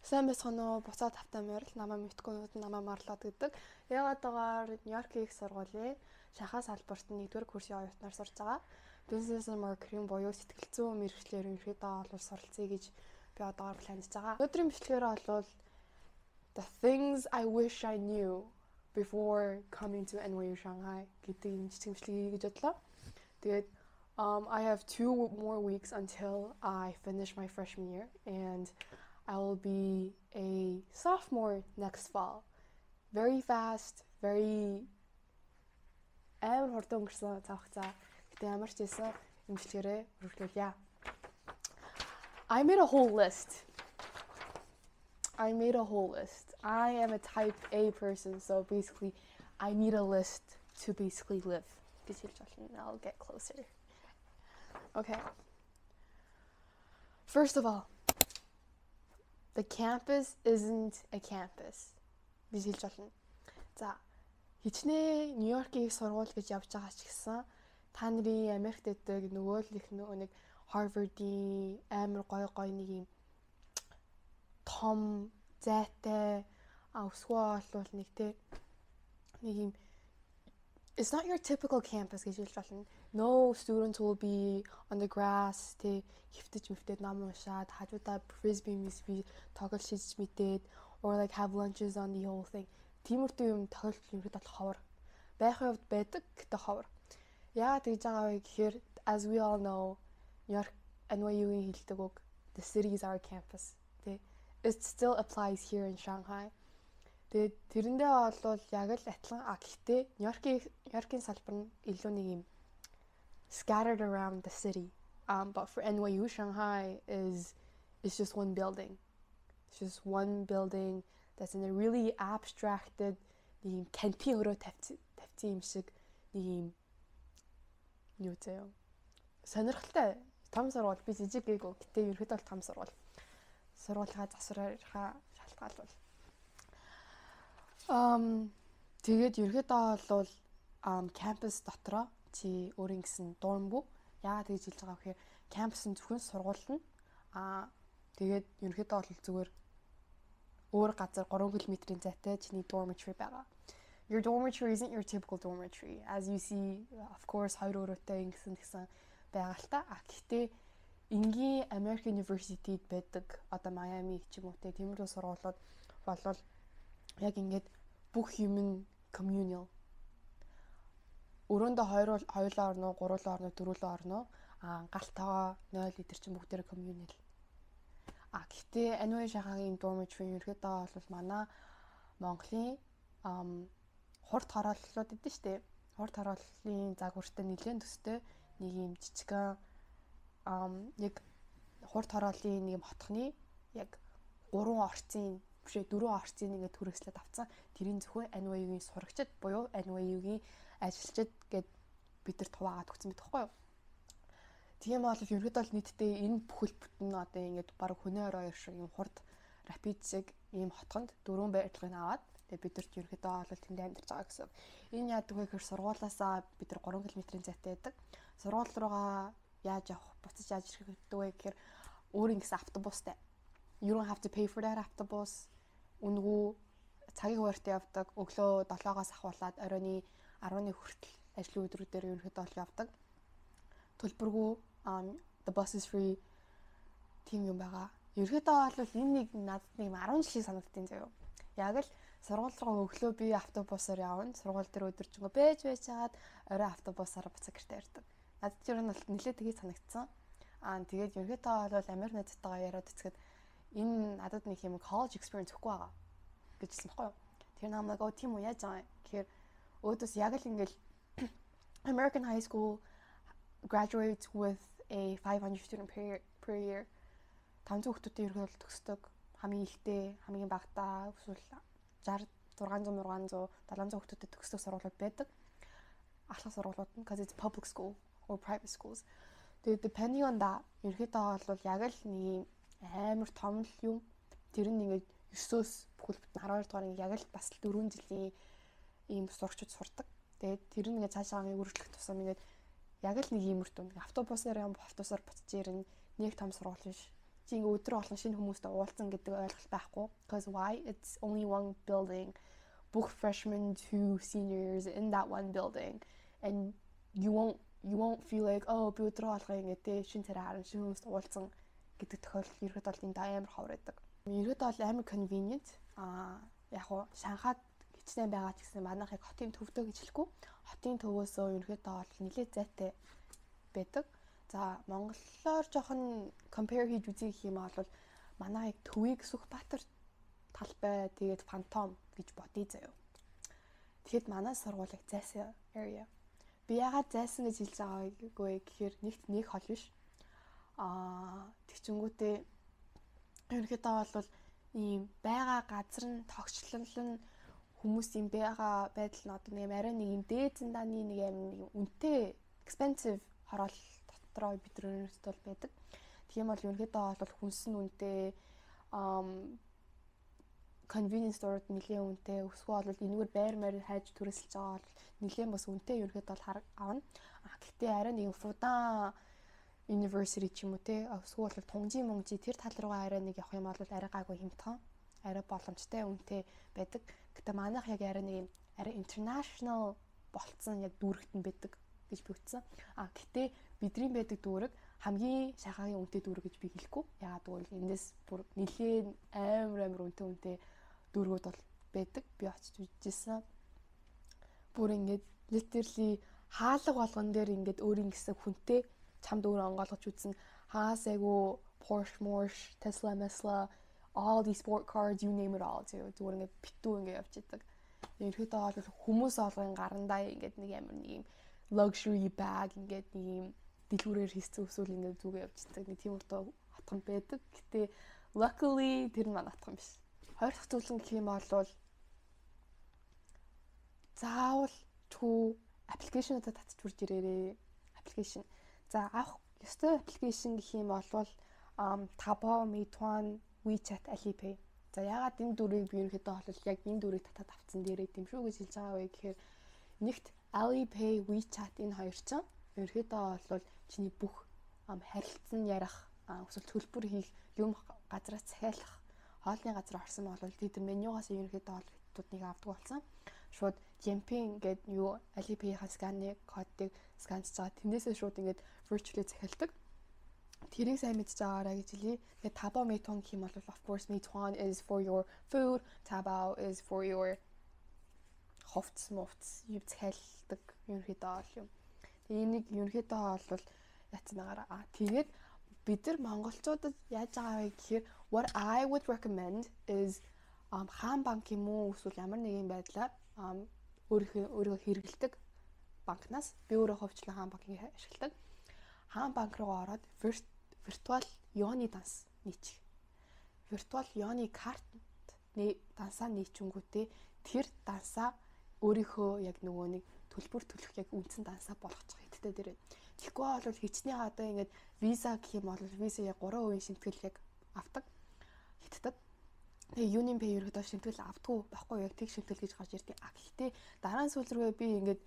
Сайн байцгаана уу? Буцаад тавтай морил намаа мэдгүй намаа марлаад гэдэг. Ягаад байгаа Нью-Йоркийн их сургуулийн Шанхай салбарт 1-р курсын оюутнаар сурж байгаа. Business and Marketing буюу сэтгэл зүйн мэргэжлээр ерөнхийдөө бол суралцъя гэж би одоогоор планлаж байгаа. Өнөөдрийн бичлэгээр бол "The things I wish I knew before coming to NYU Shanghai" гэдэг юм жижиг бичлэг хийе гэж бодлоо. Тэгээд I have 2 more weeks until I finish my freshman year, and I will be a sophomore next fall. Very fast, very амар хурдан өнгөрсөн цаг хугацаа. Гэтэ ямар ч байсан бичлэгээрээ үргэлжлүүлье. I made a whole list. I made a whole list. I am a type A person, so basically I need a list to basically live гэж хэлж болно. I'll get closer. Okay. First of all, the campus isn't a campus гэж хэлж болно. За, хичнээн Нью-Йоркийн их сургууль гэж явж байгаа ч гэсэн та нарын Америкт байдаг нөгөө л их нөгөө нэг Harvard-ийн амар гоё гоё нэг юм том зайтай өсгөө олвол нэг те нэг юм, it's not your typical campus гэж хэлж болно. No students will be on the grass, тэ, хэвтэж мэвтээд ном уншаад, хажуудаа frisbee misbee тоглож шийдэж мэдээд or like have lunches on the whole thing. Тиймэрхүү юм тохиолдол ерөөд бол ховор. Байхын хувьд байдаг, гэтээ ховор. Яагаад тэгж байгаа вэ гэхээр, as we all know, New York NYU-ийн хэлдэг үг "The city is our campus." Тэ. It still applies here in Shanghai. Тэгээд тэрэндээ бол яг л адилхан, а гэхдээ Нью-Йоркийн салбар нь илүү нэг юм scattered around the city. But for NYU Shanghai is just one building. It's just one building that's in a really abstracted нэг юм кантин өрөө тавьсан тавьсан юм шиг нэг юм юу заяа. Сонирхолтой том сургууль, би жижиг гээгүй. Гэтэ ерөөдөө бол том сургууль. Сургуулийнхаа засварынхаа шалтгаалвал. Тэгээд ерөөдөө бол campus дотроо чи өөрийн гэсэн dorm бүү. Яагаад тэгж хэлж байгаа вэ гэхээр campus нь зөвхөн сургууль нь, тэгээд ерөнхийдөө бол зүгээр өөр газар 3 км-ийн зайтай чиний dormitory байгаа. Your dormitory isn't your typical dormitory. As you see, of course, хоёр өрөөтэй ингэсэн тэгсэн байгаа л та. А гэхдээ энгийн American University-д байдаг одоо Miami ч юм уу те, тиймэрхүү сургуулиуд болвол яг ингээд бүх юм нь communal. Өрөөндөө хоёр хоёулаа орно уу, гуруулаа орно уу, дөрвөлөө орно уу? А галтайгаа 0 литр чинь бүгдээрээ communal. А гэхдээ NYU Shanghai-гийн dormitory ерөөдөө бол манай Монголын хурд хорооллууд идэв штэ. Хурд хорооллын загвартай нэлээд төстэй нэг юм жижигхэн яг хурд хорооллын нэг юм хотхны яг гурван орцын биш ээ, дөрвөн орцын ингээд түрээслээд авцсан. Тэрийн зөвхөн NYU-гийн сурагчид буюу NYU-гийн ажилчид гэд бид нар хуваагаад өгсөн байх байхгүй юу? Тийм бол ерөөдөө бол нийтдээ энэ бүхэл бүтэн одоо ингээд баг хөнөө орой шиг юм хурд рапид шиг ийм хотгонд дөрвөн байрлагыг аваад, тэгээ бид нарт ерөөдөө бол тэнд амьдарч байгаа гэсэн. Энэ яадаг вэ гэхээр сургуулаасаа бид нар 3 км-ийн зайтай байдаг. Сургууль руугаа яаж явах, буцаж яаж ирэх гэдэг вэ гэхээр өөр ингэсэн автобустай. You don't have to pay for that автобус. Үнэгүй, цагийн хуваарьтай явдаг. Өглөө 7-оос ахуулаад оройн 11 хүртэл ажлын өдрүүдээр ерөнхийдөө бол явдаг. Төлбөргүй, the bus is free, тийм юм байгаа. Ерөнхийдөө бол энэ нэг надад нэг 10 жил санагдсан заяа. Яг л сургууль руу өглөө би автобусаар явна. Сургууль дээр өдөржингөө байж байж хагаад орой автобусаар буцаа гэртээ ирдэг. Надад ер нь бол нэлээд тгий санагдсан. Аа, тэгээд ерөнхийдөө бол Америк найзтайгаа яриад үзэхэд энэ надад нэг юм college experience өгөхгүй байгаа гэжсэн баггүй юу. Тэр намайг "Оо, тийм үү, яаж байгаа юм?" гэхээр өөдөөс яг л ингээл American high school graduates with a 500 student per year, 500 хүүхдүүдтэй ерөнхийдөө бол төгсдөг. Хамгийн ихтэй, хамгийн багадаа эсвэл 60, 600, 600, 700 хүүхдүүдэд төгсдөг сургуулиуд байдаг. Ахлах сургуулиуд нь, because it's public school or private schools. Тэгээд depending on that, ерөнхийдөө бол яг л нэг юм амар том л юм. Тэр нь ингээд 9-өөс бүхэл бүтэн 12 дугаар яг л бас л 4 жилийн ийм сурагчид сурдаг. Тэгээд тэр нь ингээд цаашаа үргэлжлэх тусам ингээд яг л нэг иймэрхүү нэг автобусаар юм, автобусаар буцаж ирнэ. Нэг том сургууль биш. Чи ингээ өдөр болгон шинэ хүмүүстэй уулзсан гэдэг ойлголт байхгүй. Because why? It's only one building. Бүх freshmen to seniors in that one building, and you won't feel like, oh, би өдөр болгон ингээ те шинэ царай харан, шинэ хүмүүстэй уулзсан гэдэг тохиолдол ерөөд бол энд амар ховор байдаг. Ерөөд бол амар convenient. Яг уу Шанхайд хичнээн байгаа ч гэсэн манайхыг хотын төвдөө гэж хэлэхгүй. Хотын төвөөсөө ерөөдөө бол нэлээд зайтай байдаг. За, монголоор жоохон compare хийж үзье гэх юм бол манайхыг төвийг Сүхбаатар талбай, тэгээд Фантом гэж бодъё заяа. Тэгэхэд манай сургуулийг зайсан area. Би яагаад зайсан гэж хэлж байгаагүй гэхээр нэгт нэг хол биш. Тэгчингүүтээ ерөнхийдөө бол ийм байгаа газар нь, тогтчлол нь, хүмүүсийн байгаа байдал нь одоо нэг арай нэг юм дээд зэндааны нэг юм нэг үнэтэй, expensive хороол дотроо бид нар өөрсдөө бол байдаг. Тийм бол ерөнхийдөө бол хүнс нь үнэтэй, convenience store-д нэлээд үнэтэй, өсгөө бол энэгээр байр маяр хайж түрээсэлж байгаа бол нэлээд бас үнэтэй ерөнхийдөө бол авна. А гэхдээ арай нэг Fudan University ч юм уу те, эсвэл бол Тунжи мунжи тэр тал руугаа арай нэг явах юм бол арай гайгүй хямдхан, арай боломжтой үнэтэй байдаг. Гэтэ манайх яг арай нэг юм арай international болцсон яг дүүрэгт нь байдаг гэж би үзсэн. А гэтээ бидний байдаг дүүрэг хамгийн Шанхайгийн үнэтэй дүүрэг гэж би хэлэхгүй. Яагаад гэвэл эндээс бүр нэлээд амар амар үнэтэй үнэтэй дүүргүүд бол байдаг. Би очиж үзчихсэн. Бүр ингээд literally хаалга болгон дээр ингээд өөрийн гэсэн хүнтэй чамд өөрөө онгойлгож үзсэн. Хаас айгу Porsche, Porsche, Tesla, Tesla, all these sport cars, you name it all. Зүгээр ингээд битүү ингээд явж идэг. Ерөнхийдөө бол хүмүүс олгын гарандаа ингээд нэг амар нэг юм luxury bag ингээд нэг юм дэлгүүрээр хийсэн өсвөл ингээд зүгээ явждаг. Нэг тийм урдаа хатхан байдаг. Гэтэ luckily тэр нь манай хатхан биш. Хоёр дахь зүйл нь гэх юм бол заавал чүү application уудаа татж хүрж ирээрээ. Application. За, авах ёстой application гэх юм бол Taobao, Meituan, WeChat, Alipay. За, яагаад энэ дөрвийг би ерөнхийдөө бол яг энэ дөрвийг татаад авцсан дээрээ тийм шүү гэж хэлж байгаа вэ гэхээр нэгт Alipay, WeChat энэ хоёр чинь ерөнхийдөө бол чиний бүх харилцан ярих, эсвэл төлбөр хийх юм газраас захиалах, хоолны газар орсон бол тэд менюгаас ерөнхийдөө бол хятадныг авдаг болсон. Шууд Dianping гэдэг юу Alipay-ийн сканы кодыг сканчж байгаа. Тэндээсээ шууд ингээд virtually захиалдаг. Тэрийг сайн мэдж байгаарай гэж хэлье. Тэгээд Taobao, Meituan гэх юм бол of course Meituan is for your food, Taobao is for your хувцс мувц юу захиалдаг ерөнхийдөө бол юм. Тэгээ энийг ерөнхийдөө бол яатсан байгаараа. А тэгээд бид нар монголчуудад яаж байгаа вэ гэхээр what I would recommend is хаан банк юм уу эсвэл ямар нэгэн байдлаар өөрийнхөө өөрийгөө хэрэглэдэг банкнаас, би өөрөө хувьчлан хаан банкыг ашигладаг. Хаан банк руу ороод virtual юаны данс нийчих. Virtual юаны карт дансаа нийчингүүтээ тэр дансаа өөрийнхөө яг нөгөө нэг төлбөр төлөх яг үндсэн дансаа болгочих хэдтэй дээр. Тэгэхгүй бол хичнээн одоо ингээд Visa гэх юм бол Visa яг 3% шимтгэл яг авдаг. Хятадд. Тэгээ Union Pay ерөөдөө шимтгэл авдаггүй байхгүй, яг тэг шимтгэл гэж гарч ирдэг. А гэхдээ дараа нь сүүл рүүгээ би ингээд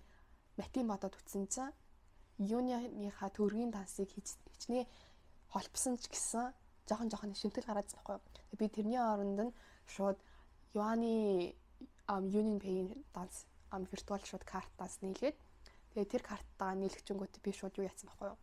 матин бодоод үтсэн чинь юуныхаа төргийн дансыг хичнээн холбосон ч гэсэн жоохон жоохон шимтгэл гараад ирсэн байхгүй юу. Би тэрний оронд нь шууд юаны Union Pay-ийн данс virtual шууд картаас нийлгээд, тэгээ тэр карттаа нийлэгчэнгүүт би шууд юу яатсан байхгүй юу.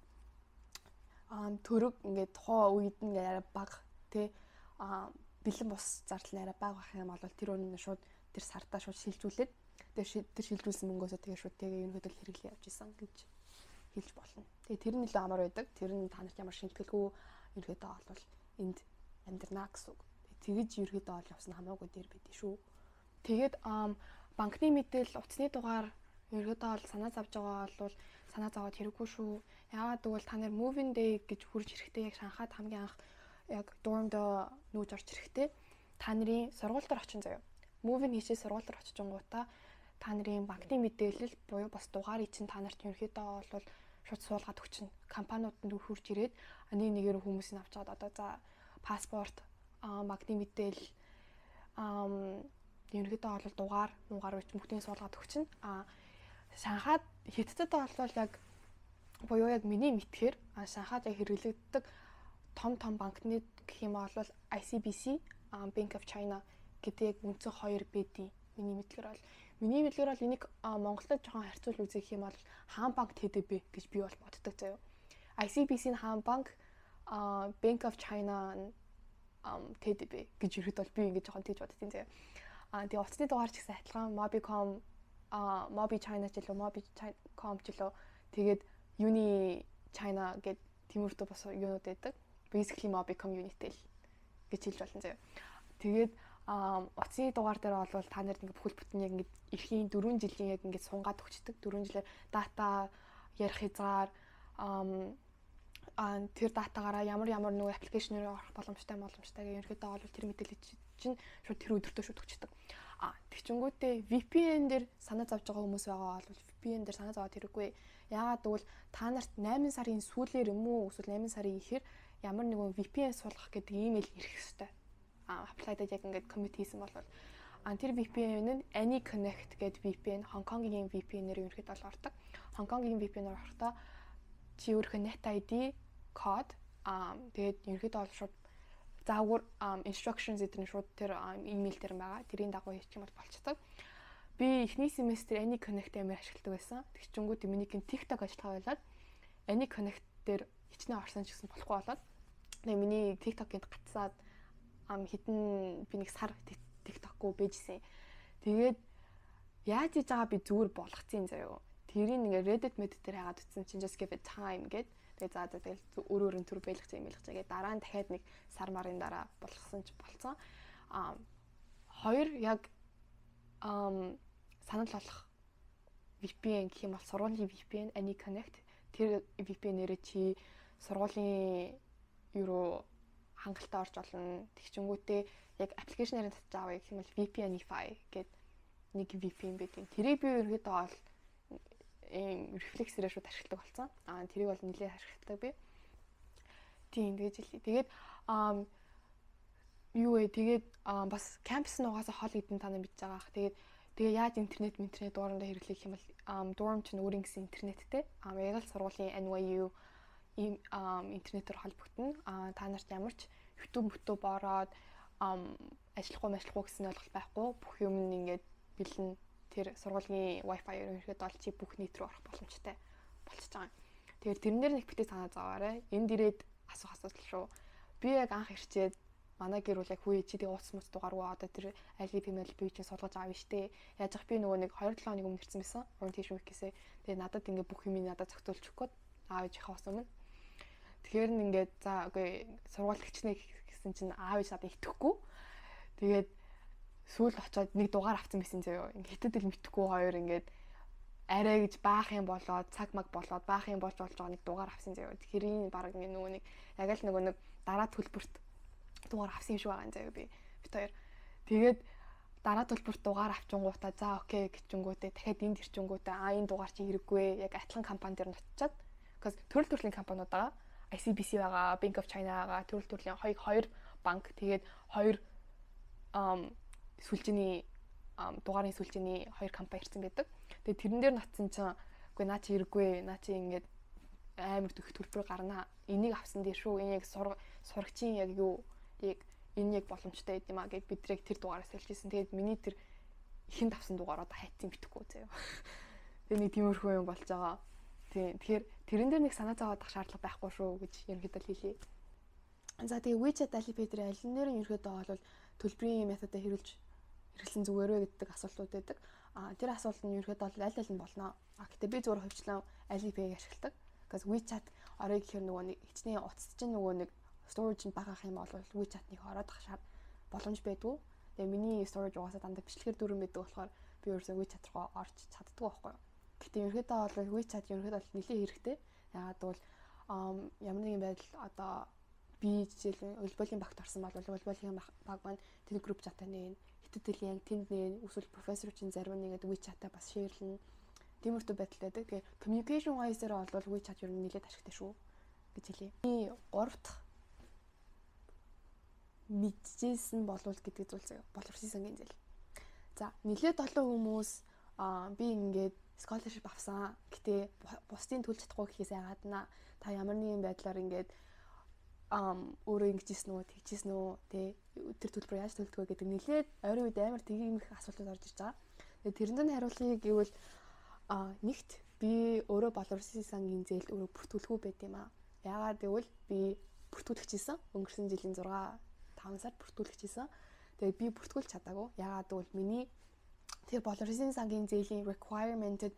Төрөг ингээд тухайн үед нь арай бага тий бэлэн бус зардал нь арай бага байх юм бол тэр өнө шууд тэр сартаа шууд шилжүүлээд, тэгээ тэр шилжүүлсэн мөнгөөсөө тэгээ шууд тэгээ ерөнхийдөө хэрэглээ явж исэн гэж хэлж болно. Тэгээ тэр нь илүү амар байдаг. Тэр нь та нарт ямар шимтгэлгүй ерөнхийдөө бол энд амьдрнаа гэсэн үг. Тэгэж ерөнхийдөө бол явсан хамаагүй дээр байдээ шүү. Тэгээд банкны мэдээлэл, утасны дугаар ерөнхийдөө бол санаа зовж байгаа бол санаа зовоод хэрэггүй шүү. Яагаад гэвэл та нар moving day гэж хурж ирэхдээ, яг Шанхайд хамгийн анх яг dorm доо нүүж орж ирэхдээ та нарын сургууль дээр очин заяа. Moving хийшээ сургууль дээр очижингуудаа та нарын банкны мэдээлэл буюу бас дугаарыг чинь та нарт ерөнхийдөө бол шууд суулгаад өгчнө. Компаниуд нь хурж ирээд нэг нэгээр хүмүүсийг авч чаад одоо за паспорт, банкны мэдээлэл, ерөнхийдөө бол дугаар, муугаар үуч бүгдийг суулгаад өгчнө. А Шанхайд Хятадд бол яг буюу яг миний мэдхээр Шанхайд яг хэрэглэгддэг том том банкны гэх юм бол ICBC, Bank of China гэдэг яг үндсэн хоёр байдийн. Миний мэдлэгээр бол энийг Монголд жоохон харьцуул үзэх юм бол Хаан банк, ТДБ гэж би бол боддог заяа. ICBC нь Хаан банк, Bank of China ТДБ гэж ирэхэд бол би ингэж жоохон тэгж боддгийн заяа. Тэгээ утасны дугаар ч гэсэн адилхан Mobicom, Mobi China ч илүү, Mobicom ч илүү, тэгээд Uni China гэд тиймэрхүү бас юунууд байдаг. Basically Mobicom, Unitel гэж хэлж болно заяа. Тэгээд утасны дугаар дээр бол та нарт ингээ бүхэл бүтэн яг ингээ эрхийн 4 жилийн яг ингээ сунгаад өгчдөг. 4 жилээр data ярих хязгаар, тэр data гаараа ямар ямар нөгөө application руу орох боломжтой гэх ерөнхийдөө бол тэр мэдээлэл чинь шууд тэр өдөртөө шууд өгчдөг. Тэгчингүүтээ VPN дээр санаа зовж байгаа хүмүүс байгаа бол VPN дээр санаа зовоод хэрэггүй. Яагаад гэвэл та нарт 8 сарын сүүлээр юм уу эсвэл 8 сарын ихээр ямар нэгэн VPN суулгах гэдэг имэйл ирэх ёстой. Apply-дад яг ингээд commit хийсэн бол тэр VPN нь AnyConnect гэдэг VPN, Хонконгийн VPN-ээр ерөнхийдөө бол ордог. Хонконгийн VPN-ээр орохдоо чи өөрийнхөө net ID код, тэгээд ерөнхийдөө бол шууд заавар instructions эдгээр шууд тэр имэйл дээр байгаа. Тэрийн дагуу хийчих юм бол болцдог. Би эхний семестр AnyConnect амар ашигладаг байсан. Тэгчингүүд миний TikTok ажиллагаа байлаад AnyConnect дээр хичнээн орсон ч гэсэн болохгүй болоод, тэгээ миний TikTok-ийг гацсаад хитэн би нэг сар TikTok-гүй бэжсэн. Тэгээд яаж хийж байгаа би зүгээр болгоцсон заяо. Тэрийг ингээ Reddit мэд дээр хагаад утсан чинь "Just give it time" гэд. Тэгээ за тэгэл өөр өөр нь төр бэлгэж юм бэлгэж байгаа. Дараа нь дахиад нэг сар марын дараа болгосон ч болцсон. Хоёр яг санал болгох VPN гэх юм бол сургуулийн VPN AnyConnect, тэр VPN-ээрээ чи сургуулийн юу хангалттай орж олно. Тэгчингүүтээ яг application ээр татж авъя гэх юм бол VPNify гэдэг нэг VPN байдаг. Тэрийг би ерөнхийдөө бол ийм рефлексээрээ шууд ашигладаг болсон. Тэрийг бол нэлээд ашигладаг би. Тийм, тэгэж хэлье. Тэгээд юу вэ? Тэгээд бас кампус нь угаасаа хол гэдэн та нар мэдж байгаа ах. Тэгээд тэгээ яаж интернет dorm ондоо хэрэглэх юм бол dorm чинь өөрийн гэсэн интернеттэй. Яг л сургуулийн NYU ийм интернетээр холбогдно. Та нарт ямар ч YouTube мөтөө бороод ажиллахгүй ажиллахгүй гэсэн ойлголт байхгүй. Бүх юм нь ингээд бэлэн, тэр сургуулийн Wi-Fi ерөнхийдөө бол чи бүх нийт рүү орох боломжтой болчихж байгаа юм. Тэгэхээр тэрнээр нэг битээ санаа зовоорой. Энд ирээд асуух асуудал шүү. Би яг анх ирчээд манай гэр бүл яг "Хүү, чи тэг ууц муц дугааргүй, одоо тэр Alipay мэл би чинь суулгаж авна штэ." Яаж ах би нөгөө нэг 2-7 хоног өмнө ирсэн байсан. Orientation week-ээсээ. Тэгээ надад ингээ бүх юм надад зохицуулж өгөх гээд аав ээжийнхээ бас өмнө. Тэгэхээр нь ингээд за үгүй, сургууль хичнэ гэсэн чинь аав ээж надад итгэхгүй. Тэгээд сүүл очоод нэг дугаар авсан байсан заяо. Ингээ хитэд ил мэдхгүй хоёр ингээд арай гэж баах юм болоод цаг маг болоод баах юм болж болж байгаа нэг дугаар авсан заяо. Тэгэхээр энэ баг ингээ нөгөө нэг яг л нөгөө нэг дараа төлбөрт дугаар авсан юм шиг байгаа юм заяо би. Бит хоёр. Тэгээд дараа төлбөрт дугаар авчингуудаа за okay гэчингүүтээ дахиад энд ирчингүүтээ энэ дугаар чи хэрэггүй, яг адилхан компани дээр нутчаад, because төрөл төрлийн компаниуд байгаа. ICBC байгаа, Bank of China байгаа, төрөл төрлийн хоёр хоёр банк, тэгээд хоёр сүлжээний дугаарын сүлжээний хоёр компани ирсэн байдаг. Тэгээд тэрэн дээр нотсон чинь үгүй, наа чи хэрэггүй, наа чи ингээд амар төх төлбөр гарнаа. Энийг авсан дээр шүү. Энэ яг сурагчийн яг юу яг энэ яг боломжтой байд юм а гэд бидрэг тэр дугаараас хэлжсэн. Тэгээд миний тэр ихэнд авсан дугаар одоо хайцсан битгэхгүй заяа. Тэгээ нэг тиймэрхүү юм болж байгаа. Тийм. Тэгэхээр тэрэн дээр нэг санаа зовоод ах шаардлага байхгүй шүү гэж ерөнхийдөө хэлье. За, тэгээ WeChat, Alipay дээр аль нь дээр нь ерөнхийдөө бол төлбөрийн методыг хэрэглэж хэрэглэн зүгээр вэ гэдэг асуултууд байдаг. Тэр асуулт нь ерөнхийдөө бол аль аль нь болно. Гэтэ би зүгээр хувьчлан Alipay-г ашигладаг. Because WeChat орё гэхээр нөгөө нэг хичнээн утас чинь нөгөө нэг storage нь багаах юм бол WeChat нэг ороод ах шаар боломж байдгүй. Тэгээ миний storage угаасаа дандаа бичлэгээр дүүрэн байдаг болохоор би өөрөөсөө WeChat руу орж чаддгүй байхгүй юу. Гэтэ ерөнхийдөө бол WeChat ерөнхийдөө бол нэлээд хэрэгтэй. Яагаад гэвэл ямар нэгэн байдал одоо би жишээлбэл улбоолын багт орсон бол улбоолын баг маань тэр group chat-аа нээн, хятад хэлний анги тэнд нээн, эсвэл профессор чинь зарим нэгэд WeChat-аа бас share лэн, тиймэрхүү байдал байдаг. Тэгээ communication wise-ээр бол WeChat ер нь нэлээд ашигтай шүү гэж хэлье. Гурав дахь мэдчихсэн болвол гэдэг зүйл заяа. Боловсролын сангийн зээл. За, нэлээд олон хүмүүс би ингээд scholarship авсан. Гэтэ бусдын төлж чадахгүй гэхээс яагаад на та ямар нэгэн байдлаар ингээд Өөрөө ингэжсэн үү, тэгжсэн үү, тэ, тэр төлбөр яаж төлдөг вэ гэдэг нэлээд ойрын үед амар тгийм их асуултууд орж ирж байгаа. Тэгээд тэрэнд нь хариулъя гэвэл нэгт би өөрөө Боловсролын сангийн зээлд өөрөө бүртгүүлэхгүй байт юм аа. Яагаад гэвэл би бүртгүүлэх хийсэн. Өнгөрсөн жилийн 6 5 сард бүртгүүлэх хийсэн. Тэгээд би бүртгүүлж чадаагүй. Яагаад гэвэл миний тэр Боловсролын сангийн зээлийн requirement-д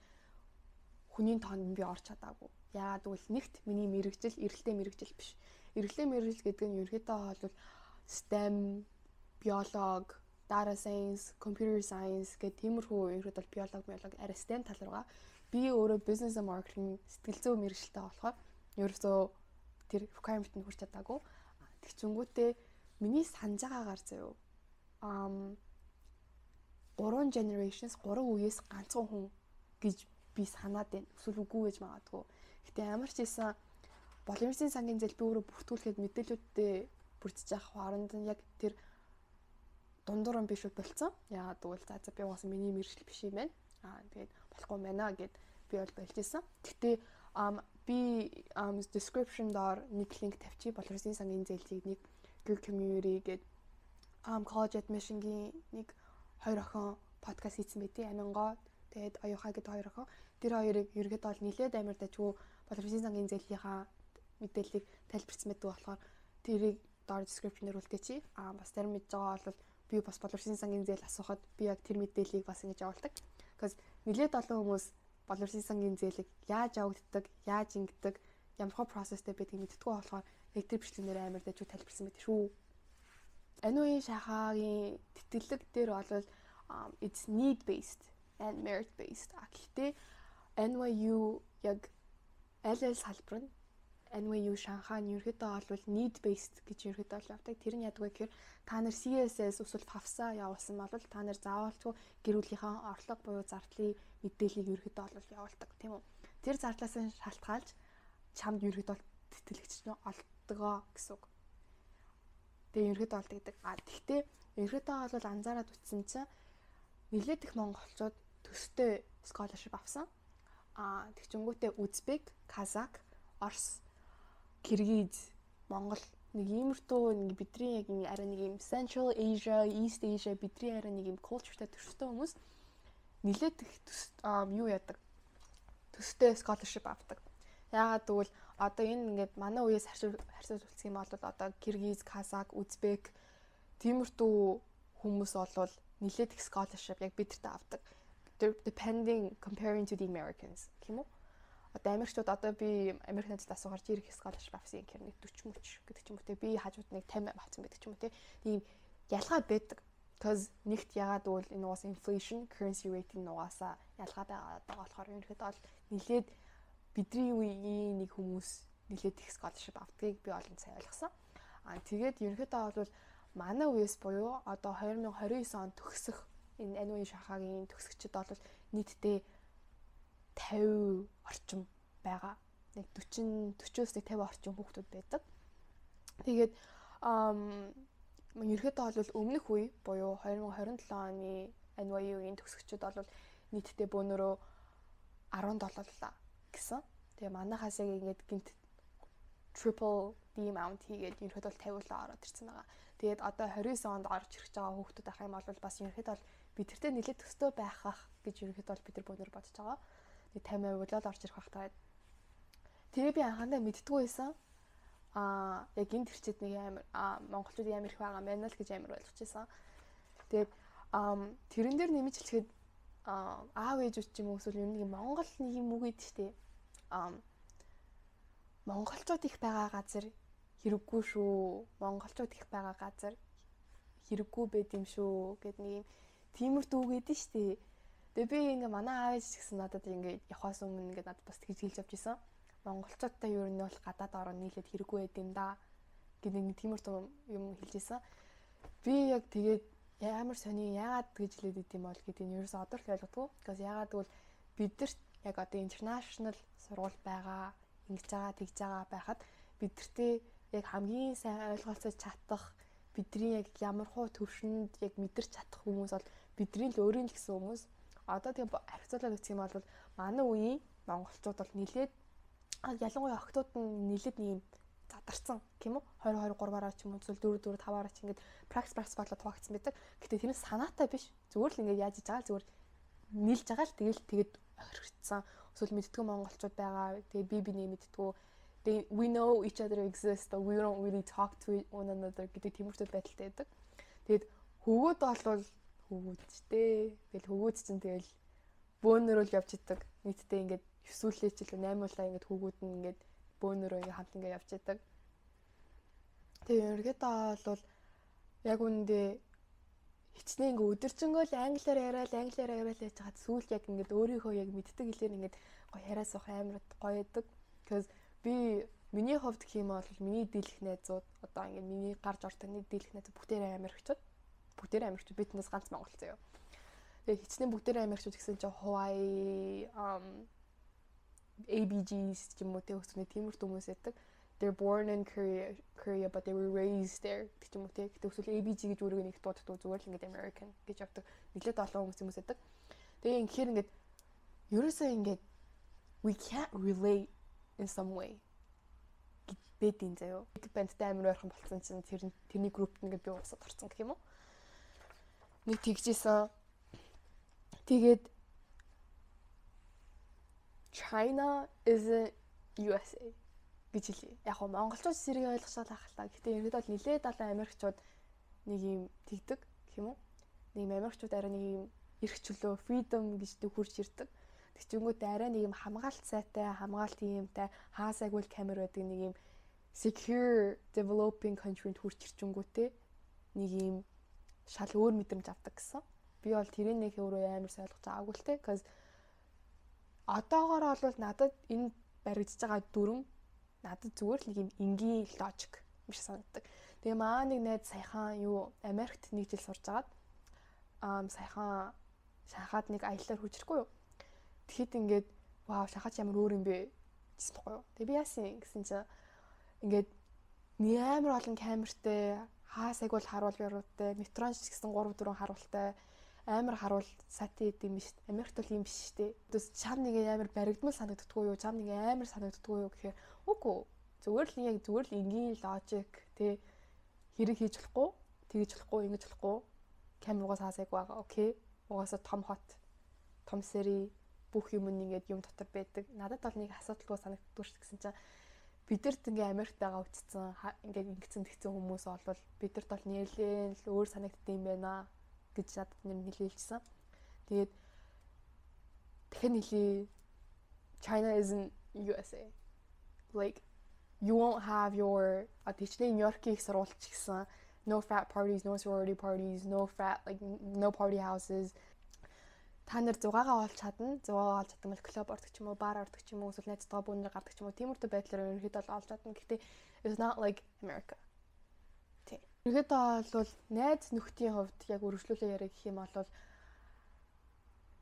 хүний тоонд би орч чадаагүй. Яагаад гэвэл нэгт миний мэргэжил эрэлттэй мэргэжил биш. Эрэлттэй мэргэжил гэдэг нь ерөнхийдөө бол STEM, биолог, data science, computer science гэх тиймэрхүү, ерөнхийдөө бол биолог, биолог арай STEM тал руугаа. Би өөрөө business and marketing, сэтгэл зүйн мэргэжилтэй болохоор ерөөсөө тэр requirement-д хүрч чадаагүй. Тэгчингүүтээ миний санаж байгаагаар заяо. 3 generations, 3 үеэс ганцхан хүн гэж би санаад байна. Эсвэл үгүй гэж магадгүй. Гэтэ ямар ч байсан Боломжийн сангийн зээл би өөрөө бүртгүүлэхэд мэдээллүүдтэй бүрдэж явах хооронд нь яг тэр дундуур нь би шууд болцсон. Яагаад гэвэл за би угаасаа миний мэргэжил биш юм байна. Тэгээд болохгүй байна гэд би бол болж исэн. Гэтэ би description доор нэг link тавьчих. Боловсролын сангийн зээлийг нэг Geek Community гээд college admission-гийн нэг хоёр охин подкаст хийсэн байдیں۔ Амингоо, тэгээд Оюухай гэдэг хоёр охин. Тэр хоёрыг ерөөдөө бол нилээд амар дажгүй Боловсролын сангийн зээлийнхаа мэдээллийг тайлбарсан байдаг болохоор тэрийг доор description дээр үлдээчи. Бас зарим мэдж байгаа бол би бас Боловсролын сангийн зээл асуухад би яг тэр мэдээллийг бас ингэж явуулдаг. Because нилээд олон хүмүүс Боловсролын сангийн зээлийг яаж явагддаг, яаж ингэдэг, ямар process тэй байдгийг мэддэггүй болохоор яг тэр бичлэгнээр амар дажгүй тайлбарсан байдаг шүү. NYU Шанхайгийн тэтгэлэг дээр бол it's need based and merit based. А гэхдээ NYU яг аль аль салбар нь NYU Шанхай нь ерөнхийдөө бол need based гэж ерөнхийдөө бол явдаг. Тэр нь яадаг вэ гэхээр та нар CSS эсвэл FAFSA явуулсан бол та нар заавалчгүй гэр бүлийнхээ орлого буюу зардлын мэдээллийг ерөнхийдөө бол явуулдаг, тийм үү? Тэр зардлаас нь шалтгаалж чамд ерөнхийдөө бол тэтгэлэг нь олдгоо гэсэн үг. Тэгээ ерөнхийдөө бол тэгдэг. А тэгтээ ерөнхийдөө бол анзаараад үтсэн чинь нэлээд их монголчууд төстэй scholarship авсан. Тэгчингүүтээ Узбек, Казак, Орос, Киргиз, Монгол, нэг иймэрхүү нэг бидний яг арай нэг юм Central Asia, East Asia, бидний арай нэг юм culture-тай төстэй хүмүүс нэлээд их юу яадаг, төстэй scholarship авдаг. Яагаад гэвэл одоо энэ ингээд манай үеэс харьцуулж үзэх юм бол одоо Киргиз, Казак, Узбек тиймэрхүү хүмүүс бол нэлээд их scholarship яг бидэртээ авдаг. Depending, comparing to the Americans гэх юм уу? Одоо Америкчууд, одоо би Америк найзад асуугаар чи ирэх scholarship авсан юм гэхээр нэг 40 мөч гэдэг ч юм уу те, би хажууд нэг 50 авсан гэдэг ч юм уу те, тийм ялгаа байдаг. Cause нэгт ягаад гэвэл энэ угаасаа inflation, currency rate нь угаасаа ялгаа байгаа болохоор ерөнхийдөө бол нэлээд бидний үеийн нэг хүмүүс нэлээд их scholarship авдгийг би олон сайн ойлгосон. Тэгээд ерөнхийдөө бол манай үеэс буюу одоо 2029 онд төгсөх энэ NYU Шанхайгийн төгсөгчд бол нийтдээ 50 орчим байгаа. Нэг 40 40-оос нэг 50 орчим хүүхдүүд байдаг. Тэгээд ерөнхийдөө бол өмнөх үе буюу 2027 оны NYU-гийн төгсөгчд бол нийтдээ бөөнөрөө 17 лаа гэсэн. Тэгээ манайхаас яг ингээд гинт triple the amount хийгээд ерөнхийдөө бол 50 лаа ороод ирсэн байгаа. Тэгээд одоо 29 онд орж ирж байгаа хүүхдүүд ах юм бол бас ерөнхийдөө бол бидэртэй нэлээд төстэй байх ах гэж ерөнхийдөө бол бид нар бөөнөр бодож байгаа. Нэг 50% л орж ирэх бах та. Тэгээ би анхандаа мэддэггүй байсан. Яг энд ирчээд нэг амар монголчууд амар их байгаа юм байна л гэж амар ойлгож байсан. Тэгээд тэрэн дээр нэмж хэлэхэд аав ээжүүд ч юм уу эсвэл ер нь нэг Монгол нэг юм үг гэдэг штеп. Монголчууд их байгаа газар хэрэггүй шүү. Монголчууд их байгаа газар хэрэггүй байд юм шүү гэд нэг юм тиймэрхүү үг гэдэг штеп. Тэгээ би ингээ манай аав ээж ч гэсэн надад ингээ явхаас өмнө ингээ надад бас тэгж хэлж явж исэн. Монголчуудтай ер нь бол гадаад орон нийлээд хэрэггүй байд юм да гэдэг нэг тиймэрхүү юм хэлж исэн. Би яг тэгээд ямар сони, яагаад гэж хэлээд идэм бол гэдэг нь ерөөсөө одоо л ойлгодгоо. Because яагаад гэвэл бидэрт яг одоо international сургууль байгаа, ингэж байгаа, тэгж байгаа байхад бидэртээ яг хамгийн сайн ойлголцож чадах, бидний яг ямар хуу төвшөнд яг мэдэрч чадах хүмүүс бол бидний л өөрийн л гэсэн хүмүүс. Одоо тэгээ харьцуулаад үзэх юм бол манай үеийн монголчууд бол нилээд, ялангуяа охтууд нь нилээд нэг юм задарсан гэх юм уу? 20 2 3-аараа ч юм уу эсвэл 4 4 5-аараа ч ингээд practice practice болоод хуваагдсан байдаг. Гэтэ тэр нь санаатай биш. Зүгээр л ингээд яаж иж байгаа л зүгээр нийлж байгаа л тэгэл тэгээд орхигдсан. Эсвэл мэддэггүй монголчууд байгаа. Тэгээд би биний мэддэггүй. They we know each other exist, but we don't really talk to one another гэдэг тиймэрхүү байдалтай байдаг. Тэгээд хөвгүүд болвол хөвгүүд ч дээ. Тэгэл хөвгүүд чинь тэгэл бөөнөрөө л явж идэг. Нийтдээ ингээд 9-үлээ ч илүү 8-уулаа ингээд хөвгүүд нь ингээд бөөнөрөө ингээд хамт ингээд явж идэг. Тэгээ ерөнхийдөө бол яг үүндээ хичнээн ингээ өдөржингөө л англиар яриад англиар яриад яаж хаад сүүл яг ингээд өөрийнхөө яг мэддэг хэлээр ингээд гоё яриа суух амар гоё байдаг. Because би миний хувьд гэх юм бол миний дийлэх найзууд одоо ингээд миний гарч ордог нэг дийлэх найзууд бүгдээрээ Америкчууд. Бүгдээрээ Америкчууд, би тэндээс ганц монгол заяа. Тэгээ хичнээн бүгдээрээ Америкчууд гэсэн чинь Hawaii ABGs ч юм уу те өсгөний тиймэрхүү хүмүүс байдаг. They're born in Korea but they were raised there гэх юм уу те. Гэтэ эсвэл ABG гэж өөрийгөө нэг дууддаг, зүгээр л ингээд American гэж явдаг. Нилээд олон хүмүүс хүмүүс байдаг. Тэгээ ингэхээр ингээд ерөөсөө ингээд we can't relate in some way бэдин заяо. Big band-тай амар ойрхон болсон чинь тэр тэрний группт ингээд би уусаад орсон гэх юм уу. Нэг тэгжсэн. Тэгээд China isn't USA гэж хэлье. Яг нь монголчууд сэргийг ойлгож байгаа л та. Гэтэ ерөнхийдөө бол нилээд олон америкчууд нэг юм тэгдэг гэх юм уу? Нэг юм америкчууд арай нэг юм эрх чөлөө, freedom гэж хурж ирдэг. Тэгчингүүт арай нэг юм хамгаалт сайтай, хамгаалт юмтай, хаасайгүй камер байдаг нэг юм secure developing country-д хурж ирчингүүтээ нэг юм шал өөр мэдрэмж авдаг гэсэн. Би бол тэрийг нэг өөрөө амар сайн ойлгож байгаагүй л те. Cause одоогоор бол надад энэ баригдаж байгаа дүрм надад зүгээр л нэг юм энгийн логик биш санагддаг. Тэгээ маа нэг найз саяхан юу Америкт нэг жил сурж агаад саяхан Шанхайд нэг аяллаар хүчрэхгүй юу. Тэгэхэд ингээд вау, Шанхай ч ямар өөр юм бэ гэсэн баггүй юу. Тэгээ би яасан гэсэн чинь ингээд амар олон камертай, хаасайг бол харуул яруутай, метрон ч гэсэн 3 4 харуултай, амар харуул сайтай идэм биш. Америкт бол юм биш шүү дээ. Тэс чам нэг амар баригдмал санагддаггүй юу? Чам нэг амар санагддаггүй юу гэхээр үгүй. Зүгээр л яг зүгээр л энгийн логик тэ хэрэг хийж болохгүй, тэгж болохгүй, ингэж болохгүй. Камер угаас хаасайг байгаа. Окей. Угаасаа том хот, том сери бүх юм ингээд юм дотор байдаг. Надад бол нэг асуудалгүй санагддаггүй шүү гэсэн чинь бидэрт ингээ Америкт байгаа үтцсэн ингээд ингэсэн тэгсэн хүмүүс олвол бидэрт бол нэлээд л өөр санагдд юм байна гэж надад нэр хэлээлжсэн. Тэгээд дахин хэлье, China isn't USA. Like, you won't have your тийчнээ Нью-Йоркийн их сургууль ч гэсэн no frat parties, no sorority parties, no frat, like, no party houses. Та нар зугаагаа олж чадна. Зугаагаа олж чадсан бол клуб ордог ч юм уу, бар ордог ч юм уу, эсвэл найзтайгаа бүүнээр гардаг ч юм уу. Тиймэрхүү байдлаар ерөнхийдөө бол олж чадна. Гэхдээ it's not like America. Тийм. Ерөнхийдөө бол найз нөхдийн хувьд яг өргөжлүүлээ яриа гэх юм бол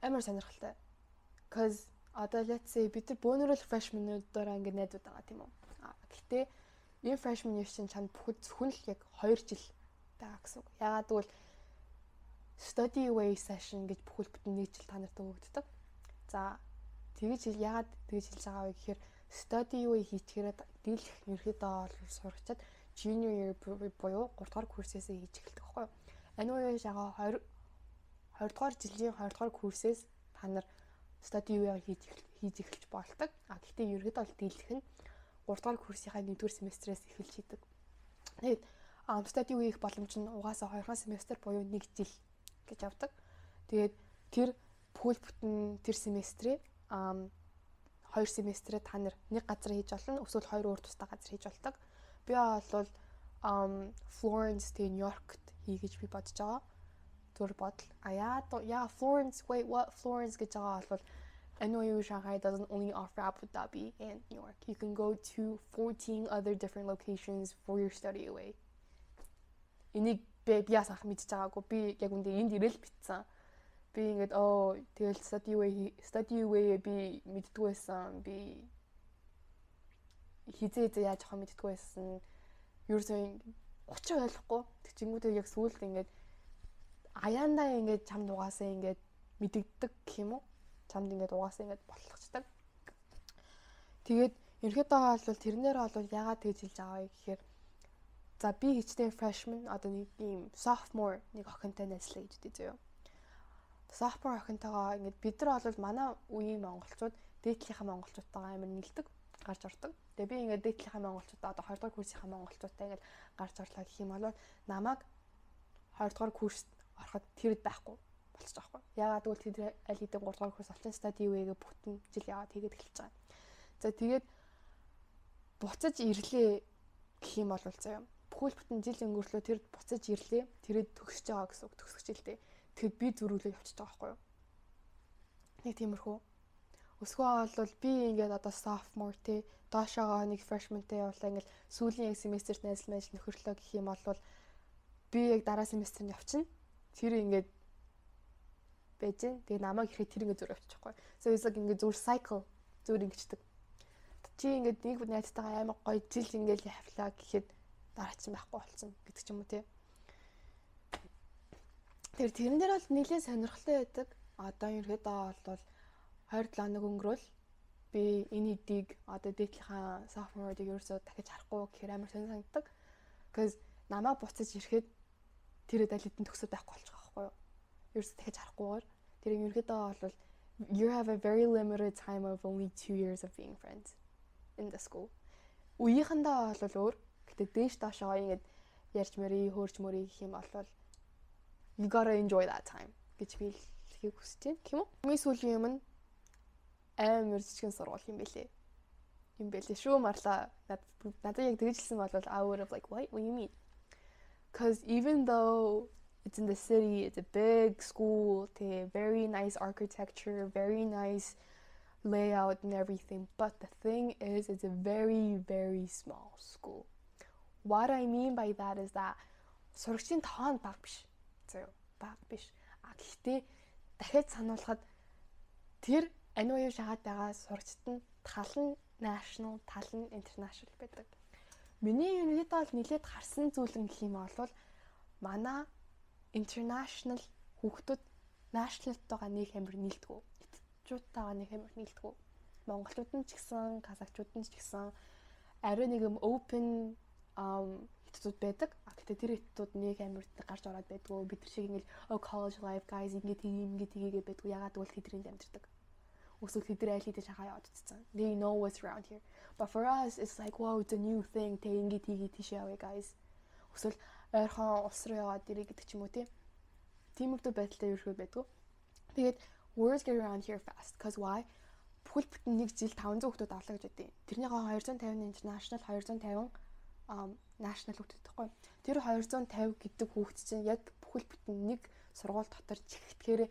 амар сонирхолтой. Cause одоо let's say бид нар бөөнөрөө л freshman-уудаараа ингээд найзууд байгаа, тийм үү? А гэхдээ энэ freshman year чинь чанд бүхэд зөвхөн л яг 2 жил байгаа гэсэн үг. Яагаад гэвэл study away session гэж бүхэл бүтэн нэг жил та нарт өгөгддөг. За, тэгэж яагаад тэгэж хэлж байгаа вэ гэхээр study away хийчихээрээ дийлэх ерөөдөө бол сурагчид junior year буюу 3 дугаар курсээсээ хийж эхэлдэг байхгүй юу? NYU шагаа 20 20 дугаар жилийн 20 дугаар курсээс та нар study away хийж эхэлж болдог. А гэхдээ ерөөдөө бол дийлэх нь 3 дугаар курсынхаа 1-р семестрээс эхэлж хийдэг. Тэгээд study away хийх боломж нь угаасаа 2 семестр буюу 1 жил гэж явдаг. Тэгээд тэр бүхэл бүтэн тэр семестрээ хоёр семестрээ та нар нэг газар хийж болно, эсвэл хоёр өөр тусдаа газар хийж болдог. Би бол Florence тэгээ Нью-Йоркт хий гэж би бодож байгаа. Зүгээр бодол. А яа Florence, wait, what, Florence гэж байгаа бол NYU Shanghai doesn't only offer Abu Dhabi and New York. You can go to 14 other different locations for your study away. Энийг би яас анх мэдчихэж байгаагүй. Би яг үндэ энд ирээл битсэн. Би ингээд оо тэгэл study away би мэддэггүй байсан. Би хизээ хизээ яаж авах мэддэггүй байсан. Ерөөсөө 30 ойлгохгүй. Тэгчингүүдээ яг сүүлд ингээд аяандаа ингээд чамд угаасаа ингээд мэдэгддэг гэх юм уу? Чамд ингээд угаасаа ингээд ботлогчдаг. Тэгээд Ерөнхийдөө бол тэрнээр бол яагаад тэгж хэлж байгаа вэ гэхээр за би хичнээн freshman, одоо нэг ийм sophomore нэг охинтой найзлаа гэж үгүй зөө. Sophomore охинтойгоо ингээд бид нар бол манай үеийн монголчууд дээдлийнхаа монголчуудтайгаа амар нийлдэг, гарч ордог. Тэгээ би ингээд дээдлийнхаа монголчуудаа, одоо 20 дугаар курсынхаа монголчуудтай ингээд гарч орлоо гэх юм бол намайг 20 дугаар курст ороход тэрэд байхгүй болчих жоохгүй. Яагаад гэвэл тэд аль хэдийн 3 дугаар курс олчин study away-гээ бүтэн жил яваад тэгээд эхэлж байгаа. За, тэгээд буцаж ирлээ гэх юм бол заяа. Бүхэл бүтэн жил өнгөрлөө, тэр буцаж ирлээ. Тэрэд төгсөж байгаа гэсэн үг, төгсөх жилдээ. Тэгэхэд би зөрүүлээ явчихж байгаа байхгүй юу? Нэг тиймэрхүү. Өсгөө бол би ингээд одоо sophomore те, доошоогоо нэг freshman-тэй явлаа, ингээд сүүлийн яг семестрт найзал найзал нөхөрлөө гэх юм бол би яг дараа семестрт явчихна. Тэр ингээд байж гэн. Тэгээ намайг ирэхэд тэр ингээд зүр явчихгүй. So it's like ингээд зүгээр cycle зүгээр ингэчдэг. Чи ингээд нэг найзтайгаа амар гоё жил ингээд явлаа гэхэд дараа чинь байхгүй болсон гэдэг ч юм уу те. Тэр тэрэн дээр бол нэлээд сонирхолтой байдаг. Одоо ерөөдөө бол 27 хоног өнгөрөөл би энэ хэдийг одоо дээдлийнхаа sophomore-ыг ерөөсөө дахиж харахгүй гэхээр амар сонир санагддаг. Cause намайг буцаж ирэхэд тэр аль хэдийн төгсөд байхгүй болчих واخгүй юу? Ерөөсөө дахиж харахгүйгээр тэр ерөнхийдөө бол you have a very limited time of only 2 years of being friends in the school. Үеийнхэндээ бол өөр. Гэтэ дээш доошоо ингэж ярьж мөрий, хөөрч мөрий гэх юм бол you gotta enjoy that time гэж би хэлхийг хүсэж байна гэх юм уу? Миний сүүлийн юм нь амар жижигэн сургууль юм бэлээ. Юм бэлээ шүү, Марлаа. Надад яг тэгж хэлсэн бол I would have like, "What? What do you mean?" Cuz even though it's in the city, it's a big school, тэгээ very nice architecture, very nice layout and everything. But the thing is, it's a very, very small school. What I mean by that is that сурагчийн тоон бага биш. Зөө, бага биш. А гэхдээ дахиад сануулхад тэр NYU Шанхайд байгаа сурагчид нь тал нь national, тал нь international байдаг. Миний ерөнхийдөө бол нэлээд харсан зүйл нь гэх юм бол манай international хүүхдүүд national-тайгаа нэг амар нийлдэггүй. Хятадчуудтайгаа нэг амар нийлдэггүй. Монголчууд нь ч гэсэн, казакчууд нь ч гэсэн арай нэг юм open хятадууд байдаг. А гэтээ тэр хятадууд нэг амар гарч ороод байдгүй. Бид нар шиг ингээл "Oh, college life, guys, ингэ тгий, ингэ тгийгээ" байдгүй. Ягаад гэвэл тэдрэнд амьдардаг. Эсвэл тэд нар аль хэдийн Шанхай яваад утсан. They know what's around here. But for us, it's like, "Wow, it's a new thing." Тэг ингэ тгий, тийш явъя, guys. Эсвэл ойрхон улс руу яваад ирээ гэдэг ч юм уу тий. Тиймэрхүү байдалтай ерөөсөө байдгүй. Тэгээд words get around here fast. 'Cause why? Бүхэл бүтэн нэг жил 500 хүүхдүүд авлаа гэж бодъё. Тэрнийхээ 250 international, 250 national хүүхдүүд байхгүй. Тэр 250 гэдэг хүүхд чинь яг бүхэл бүтэн нэг сургууль дотор чихтгэхээр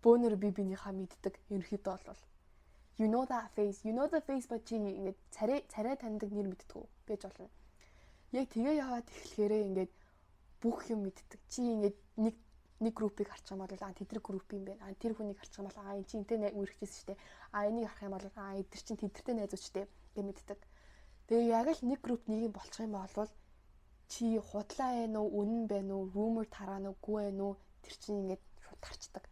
бөөнөр би бинийхээ мэддэг ерөнхийдөө бол you know that face, you know the face, but чи ингээд царай царай таньдаг, нэр мэддэг байж болно. Яг тэгээ яваад эхлэхээрээ ингээд бүх юм мэддэг. Чи ингээд нэг нэг группийг харчих юм бол аа, тэдэр групп юм байна. Аа, тэр хүнийг харчих юм бол аа, эн чинь энтэй үерхчихсэн шүү дээ. Аа, энийг харах юм бол аа, эдэр чинь тэдэртэй найзууч дээ гэж мэддэг. Тэгээ яг л нэг групп нэг юм болчих юм бол чи худлаа байна уу, үнэн байна уу, rumor тараана уу, гүй байна уу, тэр чинь ингээд шууд тарчдаг.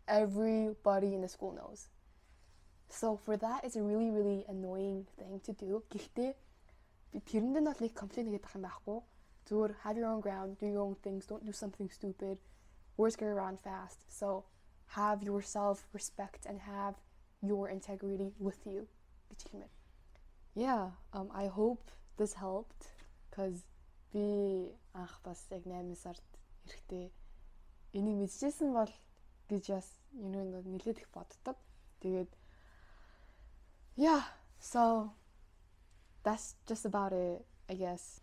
Everybody in the school knows. So for that, it's a really, really annoying thing to do. Гэхдээ би тэрэнд нь бол нэг complain хийгээд байх юм байхгүй. Зүгээр have your own ground, do your own things, don't do something stupid. Words get around fast. So have your self respect and have your integrity with you гэж хэлмээр. Yeah, I hope this helped, 'cause би анх бас яг 8 сард эрэхтэй энийг мэдчихсэн бол гэж бас энэ нэлээд их боддог. Тэгээд yeah, so that's just about it, I guess.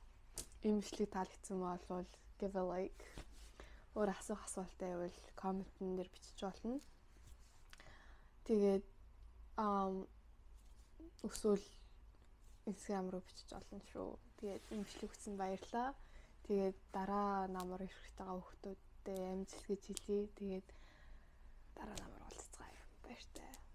Энэ бичлэг таалагдсан бол give a like. Өөр асуух асуултаа байвал comment-эн дээр бичиж болно. Тэгээд өсвөл Instagram руу бичиж болно шүү. Тэгээд энэ бичлэг үзсэн баярлалаа. Тэгээд дараа намар ирэх байгаа хүүхдүүдтэй амжилт гэж хэлье. Тэгээд дараа намар уулзцгаая. Баяртай.